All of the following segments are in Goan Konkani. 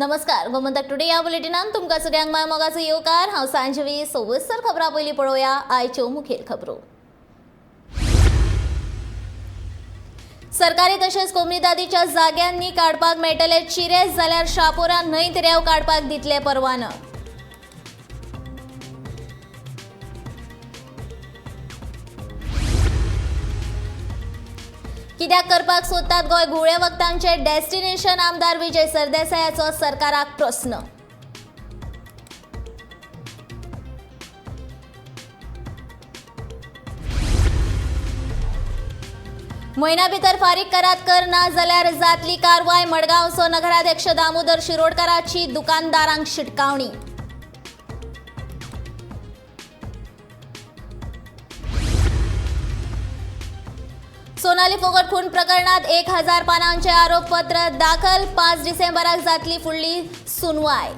नमस्कार, गोमंतक टुडे या बुलेटिनान तुमकां सगळ्यांक माय मोगाचो येवकार. हांव सांजवी. सविस्तर खबरां पयलीं पळोवया आयच्यो मुखेल खबरो. सरकारी तशेंच कोमुनिदादीच्या जाग्यांनी काडपाक मेळटले चिरे, जाल्यार शापोरा न्हंयत रेंव काडपाक दितले परवानो. कित्याक करपाक सोदतात गोंय घुंवळे वखदांचे डेस्टिनेशन? आमदार विजय सरदेसायाचो सरकाराक प्रस्न. म्हयन्या भितर फारीक करात कर ना जाल्यार जातली कारवाय. मडगांवचो नगराध्यक्ष दामोदर शिरोडकाराची दुकानदारांक शिटकावणी. सोनाली फोगट खून प्रकरणात 1000 पानांचे आरोपपत्र दाखल. 5 डिसेंबराक जातली फुडली सुनवाय.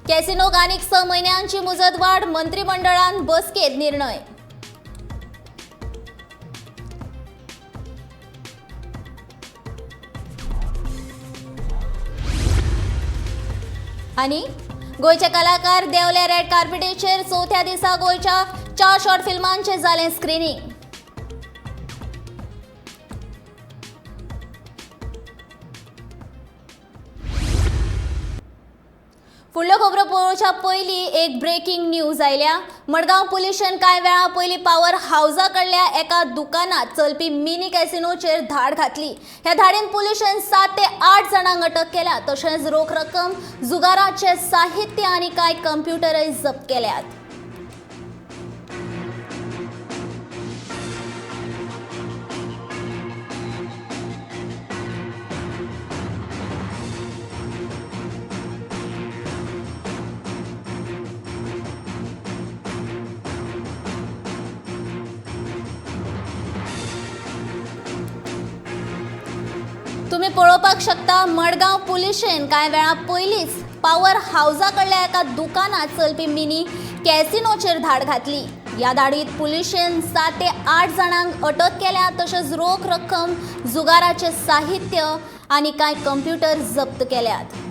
कॅसिनोक आनीक 6 म्हयन्यांची मुजतवाढ. मंत्रिमंडळान बसकेत निर्णय. आनी गोंयचे कलाकार देंवले रेड कार्पेटीचेर. चवथ्या दिसा गोंयच्या 4 शॉर्ट फिल्मांचें जालें स्क्रिनींग. फुडल्यो खबरो पळोवच्या पयलीं एक ब्रेकिंग न्यूज आयल्या. मडगांव पुलिशेन कांय वेळा पयलीं पावर हावजा कडल्या एका दुकानात चलपी मिनी कॅसिनोचेर धाड घातली. ह्या धाडीन पुलिशेन 7 ते 8 जाणांक अटक केल्या. तशेंच रोख रक्कम, जुगाराचे साहित्य आनी कांय कंप्युटरय जप्त केल्यात. तुम्ही पळोवपाक शकता मडगांव पुलिशेन कांय वेळा पयलींच पावर हावजा कडल्या एका दुकानात चलपी मिनी कॅसिनोचेर धाड घातली. ह्या धाडीत पुलिशेन 7 ते 8 जाणांक अटक केल्या. तशेंच रोख रक्कम, जुगाराचे साहित्य आनी कांय कंप्युटर जप्त केल्यात.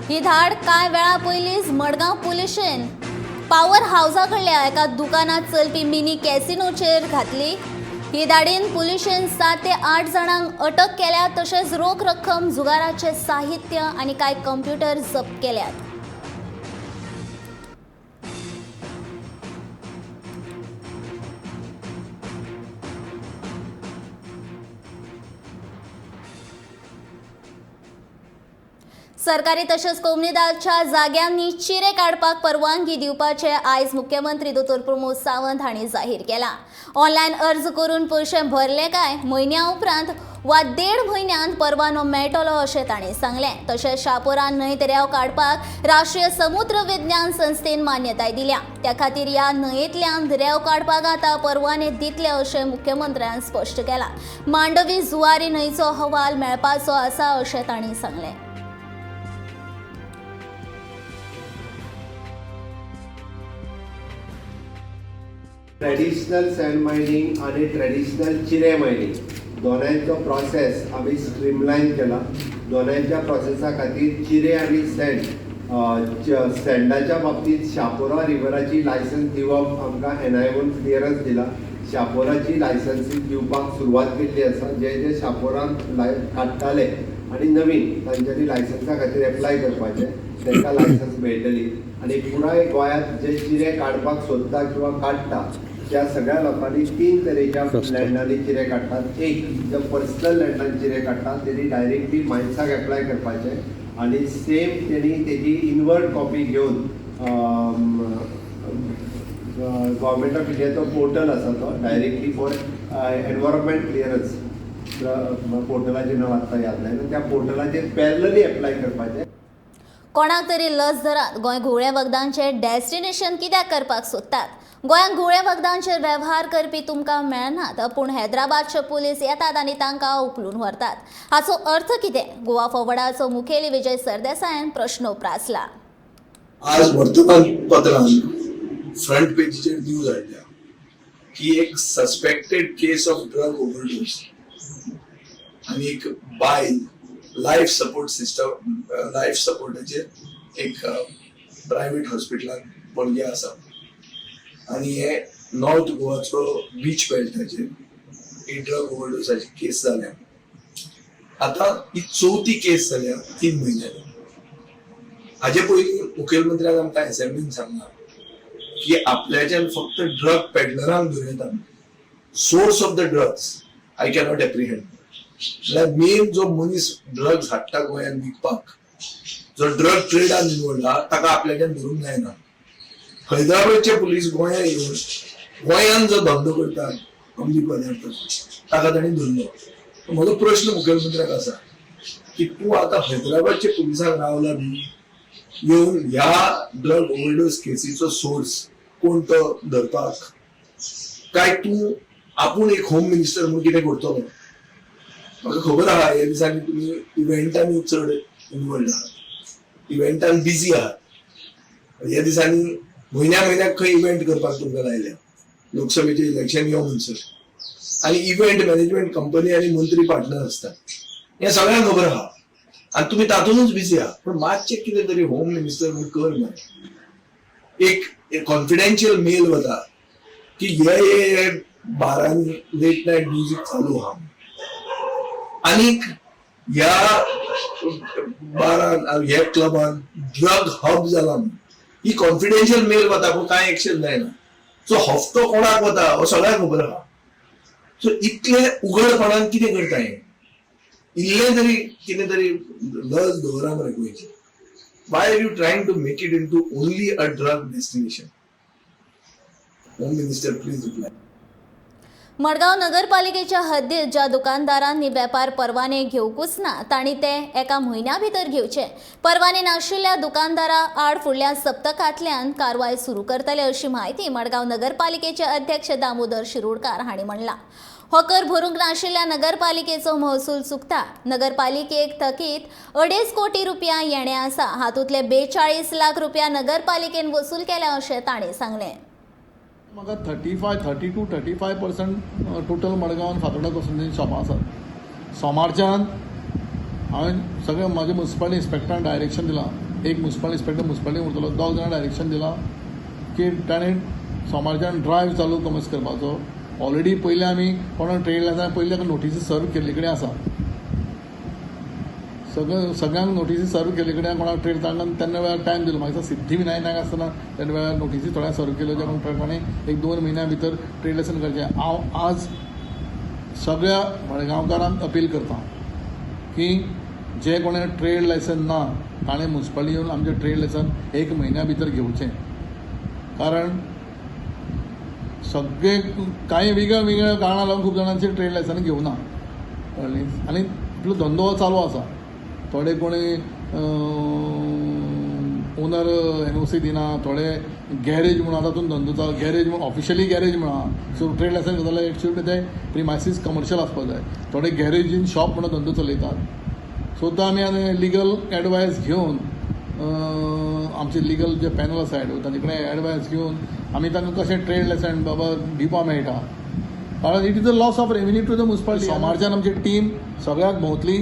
ही धाड कांय वेळा पयलींच मडगांव पुलिशेन पावर हावजा कडल्या एका दुकानात चलपी मिनी कॅसिनोचेर घातली. ही धाडीन पुलिशेन 7 ते 8 जाणांक अटक केल्या. तशेंच रोख रक्कम, जुगाराचे साहित्य आनी कांय कंप्युटर जप्त केल्यात. सरकारी तशेंच कोमुनिदादच्या जाग्यांनी चिरे काडपाक परवानगी दिवपाचे आयज मुख्यमंत्री दोतोर प्रमोद सावंत हांणी जाहीर केला. ऑनलायन अर्ज करून पयशे भरले काय म्हयन्या उपरांत वा 1.5 म्हयन्यांत परवानो मेळटलो अशें तांणी सांगलें. तशेंच शापोरा न्हंयत रेंव काडपाक राष्ट्रीय समुद्र विज्ञान संस्थेन मान्यताय दिल्या. त्या खातीर ह्या न्हंयेंतल्यान रेंव काडपाक आतां परवाने दितले अशें मुख्यमंत्र्यान स्पश्ट केलां. मांडवी जुवारी न्हंयचो अहवाल मेळपाचो आसा अशें तांणी सांगलें. ट्रेडिशनल सँड मायनिंग आनी ट्रेडिशनल चिरे मायनिंग दोनांयचो प्रोसेस आमी स्ट्रीमलायन केला. दोनांयच्या प्रोसेसा खातीर चिरे आनी सँड, सँडाच्या बाबतींत शापोरा रिवराची लायसन्स दिवप आमकां एनआयओन क्लियरन्स दिला. शापोराची लायसन्सी दिवपाक सुरवात केल्ली आसा. जे जे शापोरान काडटाले आनी नवीन तांच्यांनी लायसन्सा खातीर एप्लाय करपाचें, तांकां लायसन्स मेळटली. आनी पुराय गोंयांत जे चिरे काडपाक सोदता किंवा काडटा त्या सगळ्या लोकांनी 3 तरेच्या लँडांनी चिरे काडटात. एक जे पर्सनल लँडान चिरे काडटात तेणी डायरेक्टली मायन्साक एप्लाय करपाचें आनी सेम तेणी तेजी इनवर्ड कॉपी घेवन गव्हर्मेंट ऑफ इंडियाचो पोर्टल आसा, तो डायरेक्टली फॉर एनवायरमेंट क्लियरन्स. पोर्टलाचें नांव आत्तां याद जायना. त्या पोर्टलाचेर पॅरलली एप्लाय करपाचें. कोणाक तरी लज धरात. गोंय घुंवळे वखदांचें डेस्टिनेशन कित्याक करपाक सोदतात? गोंयांत घुंवळे वखदांचेर वेव्हार करपी तुमकां मेळनात, पूण हैदराबादचे पुलीस येतात आनी तांकां उखलून व्हरतात. हाचो अर्थ कितें? गोवा फॉरवर्डाचो मुखेली विजय सरदेसायान प्रश्न उप्रासला. आज वर्तमानपत्रान फ्रंट पेजीचेर न्यूज हाडल्या की एक suspected case of drug overdose आनी एक बायल लायफ सपोर्ट सिस्टम, लायफ सपोर्टाचेर एक प्रायव्हेट हॉस्पिटलान पणजे आसा आनी हे नॉर्थ गोवाचो बीच बेल्टाचेर ही ड्रग ओव्हरडोसाची केस जाल्या. आतां ही चवथी केस जाल्या 3 म्हयन्यांनी. हाजे पयलीं मुखेलमंत्र्यान आमकां असेंब्लीन सांगलां की आपल्याच्यान फक्त ड्रग पेडलरांक धरूं येता, source of the drugs I cannot apprehend. म्हळ्यार मेन जो मनीस ड्रग्स हाडटा गोंयांत विकपाक, जो ड्रग ट्रेडान इन्वॉल्ड आहा, ताका आपल्याच्यान धरूंक जायना. हैदराबादचे पुलीस गोंयांत येवन गोंयांत जो धंदो करता अंमली पदार्थाचो, ताका तांणी धरलो. म्हजो प्रश्न मुखेलमंत्र्याक आसा की तूं आतां हैदराबादच्या पुलिसांक रावला बी येवन ह्या ड्रग ओव्हरडोस केसीचो सोर्स कोण तो धरपाक, काय तूं आपूण एक होम मिनिस्टर म्हणून कितें करतलो? म्हाका खबर आहा, ह्या दिसांनी तुमी इव्हेंटांनी चड इन्वॉल्ड आहात, इव्हेंटान बिजी आहात. ह्या दिसांनी म्हयन्या म्हयन्याक खंय इव्हेंट करपाक तुमकां लायल्या, लोकसभेचें इलेक्शन यो म्हणसर, आनी इव्हेंट मॅनेजमेंट कंपनी आनी मंत्री पार्टनर आसतात हें सगळ्यांक खबर आहा आनी तुमी तातूंतच बिजी आहा. पूण मातशें कितें तरी होम मिनिस्टर म्हणून कर मरे. एक कॉन्फिडेन्शियल मेल वता की हे हे हे बारांनी लेट नायट म्युझिक चालू आहा आनीक ह्या बारान, ह्या क्लबान ड्रग हब जाला म्हणून. ही कॉन्फिडेन्शियल मेल वता, पूण कांय एक्शन जायना. सो हफ्तो कोणाक वता हो सगळ्यांक खबर आहा. सो इतले उघडपणान कितें करता हें? इल्लें तरी कितें तरी लज दवरा मरे गोंयची. Why are you trying to make it into only a drug destination? Home Minister, please reply. Madgaon नगरपालिकेच्या हद्दीत ज्या दुकानदारांनी वेपार परवाने घेवकूच ना, तांणी ते एका म्हयन्या भितर घेवचे. परवाने नाशिल्ल्या दुकानदारा आड फुडल्या सप्तकांतल्यान कारवाय सुरू करतले, अशी म्हायती मडगांव नगरपालिकेचे अध्यक्ष दामोदर शिरोडकार हांणी म्हणलां. हो कर भरूंक नाशिल्ल्या नगरपालिकेचो महसूल चुकता. नगरपालिकेक थकीत 2.5 कोटी रुपया येणे आसा. हातूंतले 42 लाख रुपया नगरपालिकेन वसूल केल्या, अशें तांणी सांगलें. म्हाका 35, 32, 35% total मडगांवान फातोर्डा वसून शॉपां आसात. सोमारच्यान हांवें सगळे म्हाजे मुन्सिपालिटी इन्स्पेक्टरान डायरेक्शन दिलां. एक मुन्सिपल इन्स्पेक्टर मुन्सिपालिटी उरतलो, दोग जाणां डायरेक्शन दिलां की ताणें सोमारच्यान ड्रायव्ह चालू कॉमर्स करपाचो. ऑलरेडी पयलीं आमी कोणा ट्रेड लायसन्स पयलीं ताका नोटिसी सर्व केल्ले कडेन आसा. सगळें सगळ्यांक नोटिसी सर्व केल्ले कडेन, कोणाक ट्रेड तांकां तेन्ना वेळार टायम दिलो. म्हाका दिसता सिद्धी विनायक आसतना तेन्ना वेळार नोटिसी थोड्यांक सर्व केल्यो, ज्या प्रमाणे एक 2 म्हयन्या भितर ट्रेड लायसन करचें. हांव आज सगळ्या मडगांवकारांक अपील करता की जे कोणे ट्रेड लायसन ना, ताणें मुन्सिपालिटी येवन आमचें ट्रेड लायसन एक म्हयन्या भितर घेवचें, कारण सगळे कांय वेगळ्या वेगळ्या कारणां लागून खूब जाणांची ट्रेड लायसनां घेवना, कळ्ळें? आनी आपलो धंदो चालू आसा. थोडे कोणी ओनर एनओसी दिना, थोडे गॅरेज म्हणून आतां तातूंत धंदो चालू. गॅरेज म्हणून, ऑफिशियली गॅरेज म्हणा. सो ट्रेड लायसन घेतलो जाल्यार it should be ते प्रिमायसीस कमर्शियल आसपाक जाय. थोडे गॅरेजीन शॉप म्हणून धंदो चलयतात. सो तो आमी आनी लिगल एडवायस घेवन, आमचे लिगल जे पॅनल आसा तांचे कडेन एडवायस घेवन आमी तांकां कशें ट्रेड लायसन बाबा दिवपा मेळटा, कारण it is a loss of revenue to the municipality. सोमारच्यान आमची टीम सगळ्याक भोंवतली,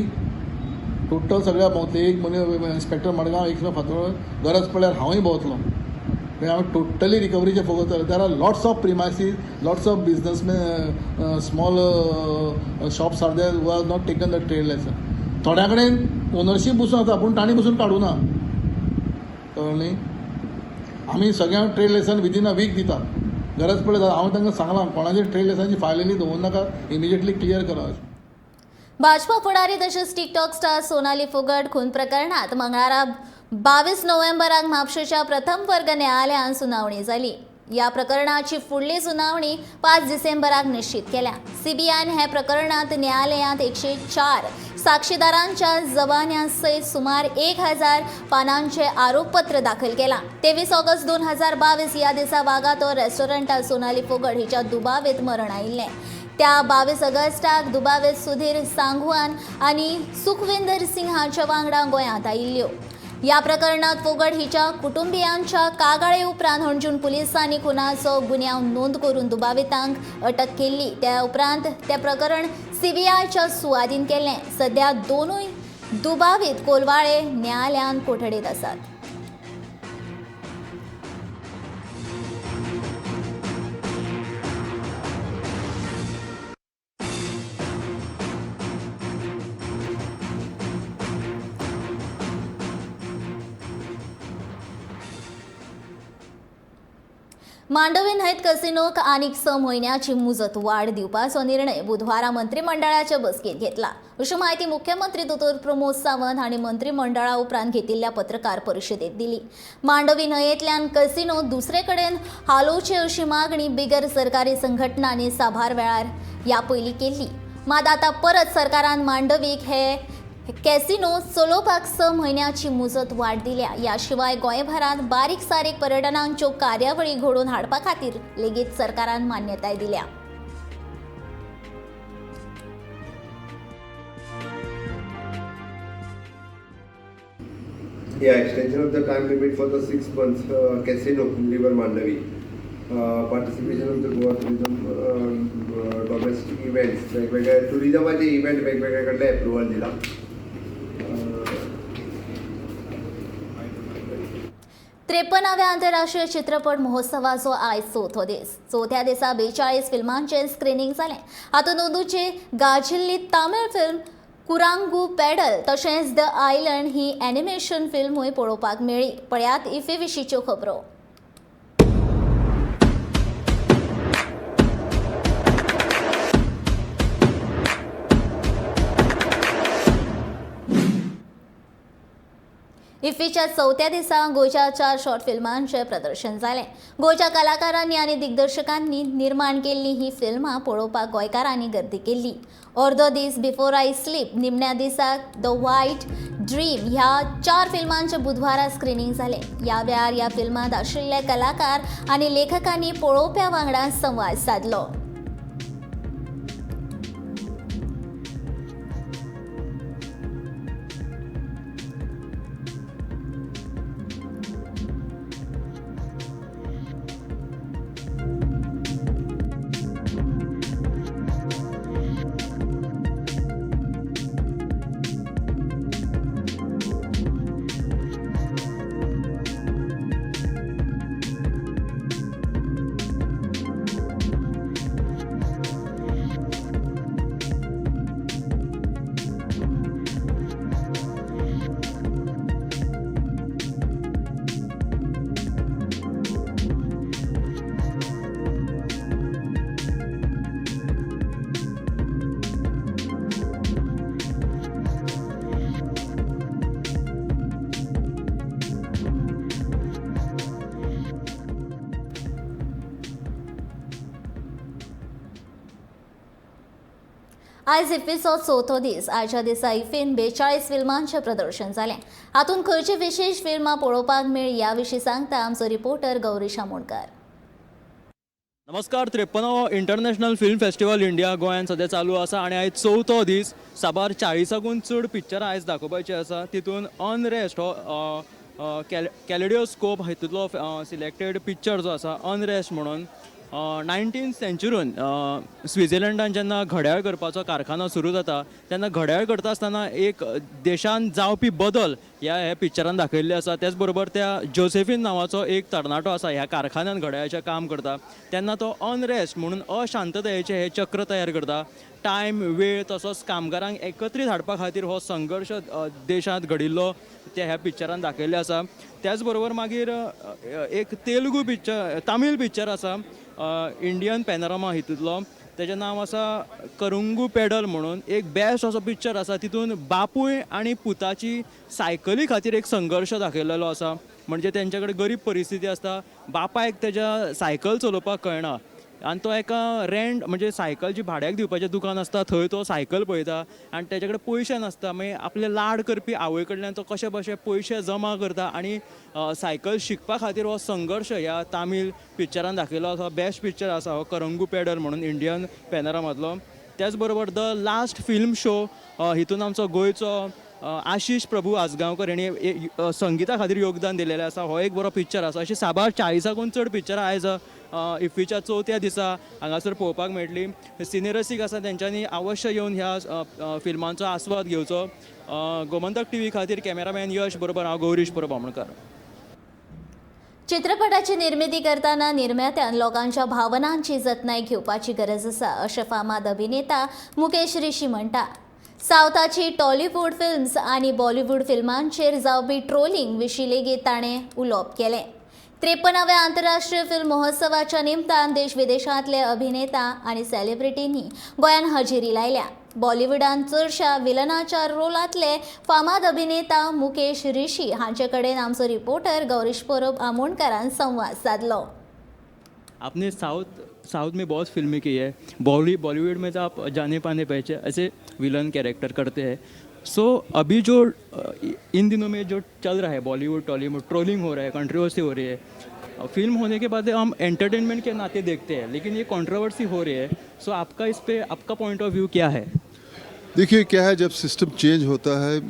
टोटल सगळ्याक भोंवतली. एक मनी इन्स्पेक्टर मडगांव, एक फातोर्डा, गरज पडल्यार हांवूय भोंवतलो. मागीर आमी टोटली रिकवरीचेर फोकस जाता. There are lots of premises, lots of businessman, small shops are there who are not taken the trade licence. थोड्या कडेन ओनरशीप बसून आसा, पूण तांणी बसून काडूं ना, कळ्ळें न्ही? आमी सगळ्यांक trade licence within a week दितात. गरज पडल्यार हांव तांकां सांगलां, कोणाचे ट्रेड लायसन्साची फायल येयली दवरनाका, इमिजिएटली क्लियर करा. भाजपा फुडारी तशेंच टिकटॉक स्टार सोनाली फोगट खून प्रकरणात मंगळारा 22 नोव्हेंबराक म्हापशेच्या प्रथम वर्ग न्यायालयान सुनावणी जाली. ह्या प्रकरणाची फुडली सुनावणी 5 डिसेंबराक निश्चित केल्या. सीबीआयन हे प्रकरणात न्यायालयांत 104 साक्षीदारांच्या जबान्या सयत सुमार 1000 पानांचे आरोपपत्र दाखल केला. 23 ऑगस्ट 2022 ह्या दिसा वागातोर रेस्टॉरंटात सोनाली फोगट हिच्या दुबावीत मरण आयिल्लें. त्या 22 ऑगस्टाक दुबावीत सुधीर सांगवान आनी सुखविंदर सिंग हांच्या वांगडा गोंयांत आयिल्ल्यो. ह्या प्रकरणात फोगट हिच्या कुटुंबियांच्या कागाळे उपरांत हणजूण पुलिसांनी खुनाचो गुन्यांव नोंद करून दुबावितांक अटक केल्ली. त्या उपरांत ते प्रकरण सीबीआयच्या सुवादीन केलें. सध्या दोनूय दुबावीत कोलवाळे न्यायालयान कोठडेंत आसात. मांडवी न्हंयत कसिनोक आनीक 6 म्हयन्याची मुजत वाड दिवपाचो निर्णय बुधवारा मंत्रिमंडळाच्या बसकेत घेतला, अशी म्हायती मुख्यमंत्री दोतोर प्रमोद सावंत हांणी मंत्रिमंडळा उपरांत घेतिल्ल्या पत्रकार परिशदेत दिली. मांडवी न्हंयेंतल्यान कसिनो दुसरे कडेन हालोवचे अशी मागणी बिगर सरकारी संघटनांनी साबार वेळार ह्या पयलीं केल्ली. मात आतां परत सरकारान मांडवीक हे कॅसिनो चलोवपाक 6 म्हयन्याची मुजत वाड दिल्या. ह्या शिवाय गोंयभरांत बारीक सारीक पर्यटनांच्यो कार्यावळी घडोवन हाडपा खातीर लेगीत सरकारान मान्यताय दिल्या. Yeah, extension of the time limit for the 6 months casino in River Mandavi. Participation of the Goa tourism domestic events, वेगवेगळे टुरिझमाचे इव्हेंट वेगवेगळे कडले अप्रुवल दिला. 53व्या आंतरराष्ट्रीय चित्रपट महोत्सवाचो आयज चवथो दीस. चवथ्या दिसा 42 फिल्मांचें स्क्रिनींग जालें. हातूंत अंदूची गाजिल्ली तामीळ फिल्म कुरांगू पेडल तशेंच the island he animation फिल्मूय पळोवपाक मेळ्ळी. पळयात इफ्फी विशींच्यो खबरो. इफ्फीच्या चवथ्या दिसा गोंयच्या 4 शॉर्ट फिल्मांचें प्रदर्शन जालें. गोंयच्या कलाकारांनी आनी दिग्दर्शकांनी निर्माण केल्ली ही फिल्मां पळोवपाक गोंयकारांनी गर्दी केल्ली. अर्दो दीस बिफोर I sleep, निमण्या दिसाक the white dream ह्या 4 फिल्मांचें बुधवारा स्क्रिनींग जालें. ह्या वेळार ह्या फिल्मांत आशिल्ले कलाकार आनी लेखकांनी पळोवप्या वांगडा संवाद सादलो. आयज इफ्फीचो चवथो दीस. आयच्या दिसा इफ्फीन 42 फिल्मांचें प्रदर्शन जालें. हातूंत खंयची विशेश फिल्मां पळोवपाक मेळ्ळी ह्या विशीं सांगता आमचो रिपोर्टर गौरीश आमोणकर. नमस्कार. 53वो इंटरनॅशनल फिल्म फेस्टिवल इंडिया गोंयांत सद्या चालू आसा आनी आयज चवथो दीस. साबार 40कून चड पिक्चरां आयज दाखोवपाची आसा. तितून अनरेस्ट हो कॅलिडियोस्कोप हितूंतलो सिलेक्टेड पिक्चर जो आसा अनरेस्ट म्हणून 19th सेंचुरीन स्वित्झर्लंडान जेन्ना घड्याळ करपाचो कारखानो सुरू जाता तेन्ना घड्याळ करता आसतना एक देशान जावपी बदल ह्या ह्या पिक्चरान दाखयल्ले आसा. त्याच बरोबर त्या जोसेफीन नांवाचो एक तरणाटो आसा ह्या कारखान्यान घड्याळाचें काम करता तेन्ना तो अनरेस्ट म्हणून अशांततायेचें हें चक्र तयार करता. टायम वेळ तसोच कामगारांक एकत्रीत हाडपा खातीर हो संघर्श देशांत घडिल्लो ते ह्या पिक्चरान दाखयल्ले आसा. त्याच बरोबर मागीर एक तेलुगू पिक्चर तामीळ पिक्चर आसा इंडियन पॅनोरमा हितूंतलो. तेजें नांव आसा करंगू पेडल म्हणून. एक बेस्ट असो पिक्चर आसा. तितून बापूय आनी पुताची सायकली खातीर एक संघर्श दाखयलेलो आसा. म्हणजे तेंच्या कडेन गरीब परिस्थिती आसता, बापायक तेज्या सायकल चलोवपाक कळना आनी तो एका रेंट म्हणजे सायकल जी भाड्याक दिवपाचें दुकान आसता थंय तो सायकल पळयता आनी तेजे कडेन पयशे नासता. मागीर आपले लाड करपी आवय कडल्यान तो कशे बशे पयशे जमा करता आनी सायकल शिकपा खातीर हो संघर्श ह्या तामीळ पिक्चरान दाखयलो आसा. बेस्ट पिक्चर आसा हो करंगू पेडल म्हणून इंडियन पॅनरामांतलो. त्याच बरोबर the last film show हितून आमचो गोंयचो आशिश प्रभू आजगांवकर हेणी संगिता खातीर योगदान दिलेलें आसा. हो एक बरो पिक्चर आसा. अशी साबार 40कून चड पिक्चरां आयज इफ्फीच्या चवथ्या दिसा हांगासर पळोवपाक मेळटली. सिनेरसीक आसा तेंच्यांनी अवश्य येवन ह्या फिल्मांचो आस्वाद घेवचो. गोमंतक टीव्ही खातीर कॅमेरामॅन यश बरोबर हांव गौरीश परब आमोणकर. चित्रपटाची निर्मिती करताना निर्मात्यान लोकांच्या भावनांची जतनाय घेवपाची गरज आसा अशें फामाद अभिनेता मुकेश ऋषी म्हणटा. सावथाची टॉलिवूड फिल्म्स आनी बॉलिवूड फिल्मांचेर जावपी ट्रोलिंग विशीं लेगीत ताणें उलोवप केलें. 53व्या आंतरराष्ट्रीय फिल्म महोत्सवाच्या निमतान देश विदेशांतले अभिनेता आनी सेलिब्रिटींनी गोंयांत हजेरी लायल्या. बॉलिवूडान चडशा विलनाच्या रोलांतले फामाद अभिनेता मुकेश ऋषी हांचे कडेन आमचो रिपोर्टर गौरीश परब आमोणकारान संवाद साधलो. आपने साउथ में बहुत फिल्में की है, बॉलीवुड में तो आप जाने पाने पहचे ऐसे विलन कैरेक्टर करते हैं. सो अभी जो इन दिनों में जो चल रहा है बॉलीवुड टॉलीवुड ट्रोलिंग हो रहा है, कंट्रोवर्सी हो रही है. फिल्म होने के बाद हम एंटरटेनमेंट के नाते देखते हैं, लेकिन ये कंट्रोवर्सी हो रही है. सो आपका इस पे आपका पॉइंट ऑफ व्यू क्या है? देखिए क्या है, जब सिस्टम चेंज होता है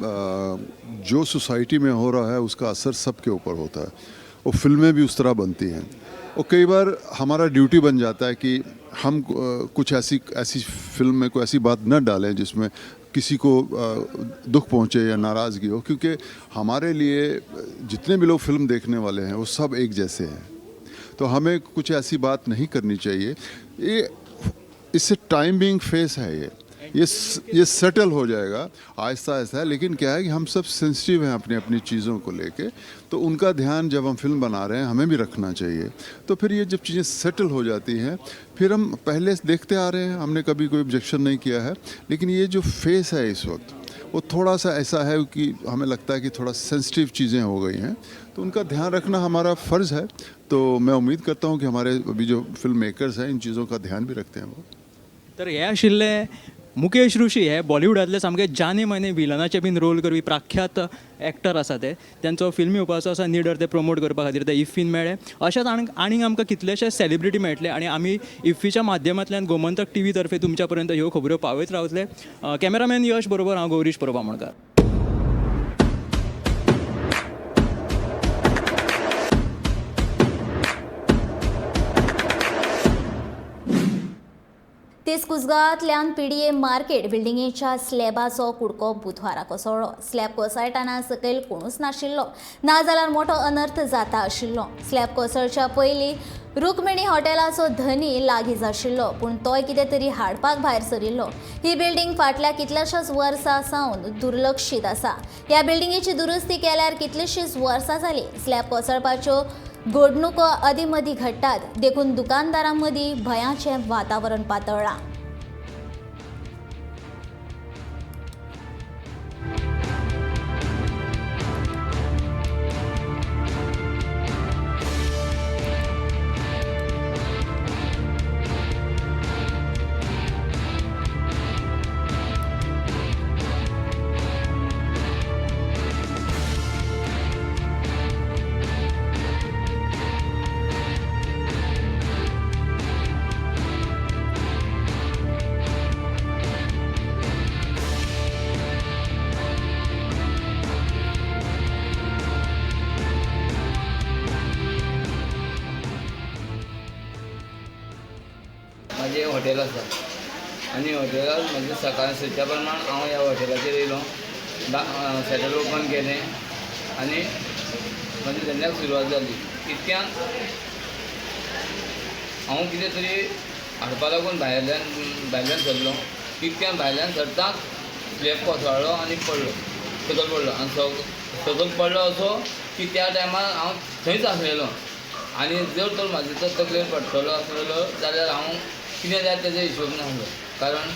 जो सोसाइटी में हो रहा है उसका असर सबके ऊपर होता है और फिल्में भी उस तरह बनती हैं. और कई बार हमारा ड्यूटी बन जाता है कि हम कुछ ऐसी ऐसी फिल्म में कोई ऐसी बात न डालें जिसमें किसी को दुख पहुंचे या नाराज़गी हो, क्योंकि हमारे लिए जितने भी लोग फिल्म देखने वाले हैं वो सब एक जैसे हैं. तो हमें कुछ ऐसी बात नहीं करनी चाहिए. ये इससे टाइम बीइंग फेस है, ये सेटल हो जाएगा आहिस्ता आहिस्ता. लेकिन क्या है कि हम सब सेंसिटिव हैं अपनी अपनी चीज़ों को लेके, तो उनका ध्यान जब हम फिल्म बना रहे हैं हमें भी रखना चाहिए. तो फिर ये जब चीज़ें सेटल हो जाती हैं, फिर हम पहले देखते आ रहे हैं, हमने कभी कोई ऑब्जेक्शन नहीं किया है. लेकिन ये जो फेस है इस वक्त वो थोड़ा सा ऐसा है कि हमें लगता है कि थोड़ा सेंसिटिव चीज़ें हो गई हैं, तो उनका ध्यान रखना हमारा फ़र्ज़ है. तो मैं उम्मीद करता हूँ कि हमारे अभी जो फिल्म मेकर्स हैं इन चीज़ों का ध्यान भी रखते हैं वो. तर हे आशिल्ले मुकेश ऋषी हे बॉलिवूडांतले सामके जाने माने विलनाचे बीन रोल करपी प्रख्यात एक्टर आसा. ते तेंचो फिल्म येवपाचो आसा निडर, ते प्रमोट करपा खातीर ते इफ्फीन मेळ्ळे. अशेंच आनीक आमकां कितलेशे सेलिब्रिटी मेळटले आनी आमी इफ्फीच्या माध्यमांतल्यान गोमंतक टीव्ही तर्फे तुमच्या पर्यंत ह्यो खबऱ्यो पावयत रावतले. कॅमेरामॅन यश बरोबर हांव गौरीश परब आमोणकार. तेच कुसगांवांतल्यान पीडीए मार्केट बिल्डिंगेच्या स्लॅबाचो कुडको बुधवारा कोसळ्ळो. स्लॅब कोसळटना सकयल कोणूच नाशिल्लो, नाजाल्यार मोठो अनर्थ जाता आशिल्लो. स्लॅब कोसळच्या पयलीं रुक्मिणी हॉटेलाचो धनी लागींच आशिल्लो, पूण तोय कितें तरी हाडपाक भायर सरिल्लो. ही बिल्डिंग फाटल्या कितल्याशाच वर्सां सावन दुर्लक्षीत आसा. ह्या बिल्डिंगेची दुरुस्ती केल्यार कितलीशींच वर्सां जालीं. स्लॅब कोसळपाच्यो घडणुको अदीं मदीं घडटात, देखून दुकानदारां मदीं भंयाचें वातावरण पातळ्ळां. म्हाजें हॉटेल आसा आनी हॉटेलाक म्हजें सकाळ सच्या प्रमाण हांव ह्या हॉटेलाचेर येयलो, शटर ओपन केलें आनी म्हज्या धंद्याक सुरवात जाली. इतक्यान हांव कितें तरी हाडपा लागून भायल्यान सरलो. इतक्यान भायल्यान सरताच स्लॅब कोसळ्ळो आनी पडलो, सकयल पडलो. आनी सकयल पडलो असो की त्या टायमार हांव थंयच आसलेलो आनी जर तर म्हाजे तर तकलेर पडटलो आसलेलो जाल्यार हांव कितें जायत तेजो हिशोब नासलो, कारण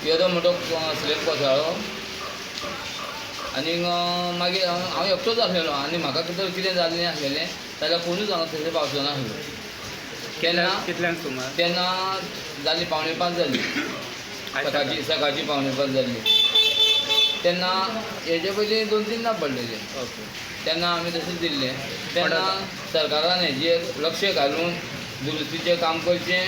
येदो मोटो स्लॅब कोसळ्ळो आनीक मागीर हांव एकटोच आसलेलो आनी म्हाका तर कितें जाल्लें आसलेलें जाल्यार कोणूच हांगा थंयसर पावचो नासलो. केन्ना कितल्यांक सुमार? तेन्ना जाली 4:45 जाली, सकाळची 4:45 जाल्ली तेन्ना. हेजे पयलीं 2-3 पडलेले. तेन्ना आमी तशें दिल्लें. तेन्ना सरकारान हेजेर लक्ष घालून दुरुस्तीचें काम करचें,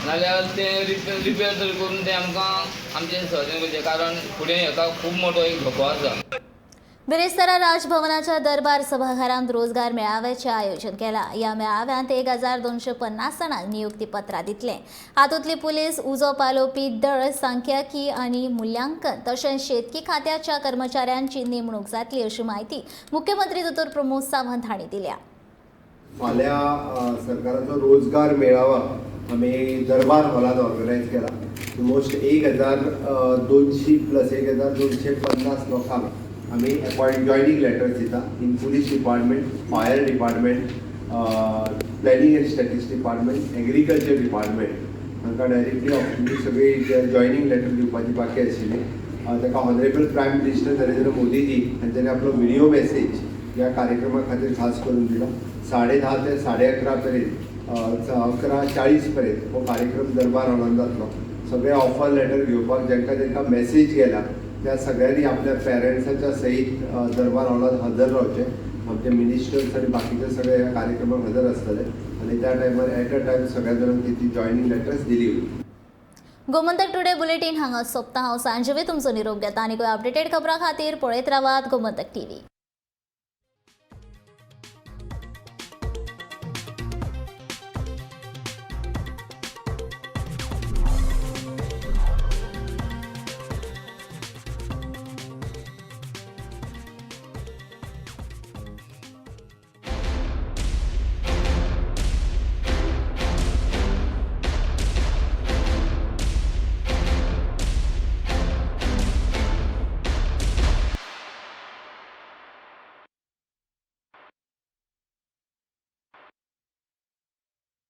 नाल्यार तें रिपेर तरी करून तें आमकां आमचें सहकार्य करचें, कारण फुडें हेका खूब मोटो एक धोको आसा. बिरेस्तारा राजभवनाच्या दरबार सभाघरांत रोजगार मेळाव्याचें आयोजन केलां. ह्या मेळाव्यांत 1250 जाणांक नियुक्ती पत्रां दितले. हातूंतली पुलीस, उजो पालोवपी दळ, सांख्यिकी आनी मुल्यांकन तशेंच शेतकी खात्याच्या कर्मचाऱ्यांची नेमणूक जातली अशी म्हायती मुख्यमंत्री दोतोर प्रमोद सावंत हांणी दिल्या. फाल्यां सरकाराचो रोजगार मेळावा आमी दरबार हॉलान ऑर्गनायज केला. ऑलमोस्ट 1200 प्लस, 1250 लोकांक आमी अपॉयंट जॉयनींग लेटर्स दिता in police department, fire department, planning and statistics department, agriculture department. तांकां डायरेक्टली ऑफिसली सगळी जॉयनींग लेटर दिवपाची बाकी आशिल्ली. ताका ऑनरेबल प्रायम मिनिस्टर नरेंद्र मोदीजी हांच्यानी आपलो व्हिडिओ मेसेज ह्या कार्यक्रमा खातीर खास करून दिला. 10:30 ते 11:30 पर्यंत, 11:40 पर्यंत हो कार्यक्रम दरबार हॉलान जातलो. सगळे ऑफर लेटर घेवपाक जांकां जांकां मॅसेज गेला त्या सगळ्यांनी आपल्या पेरंट्साच्या सहीत दरबार हॉलान हजर रावचें. आमचे मिनिस्टर्स आनी बाकीचे सगळे ह्या कार्यक्रमाक हजर आसतले आनी त्या टायमार एट अ टायम सगळ्या जाणांक ती जॉयनींग लेटर्स दिली वयतली. गोमंतक टुडे बुलेटीन हांगा सोंपता. हांव सांजवे तुमचो निरोप घेता आनी अपडेटेड खबरां खातीर पळयत रावात गोमंतक टीव्ही.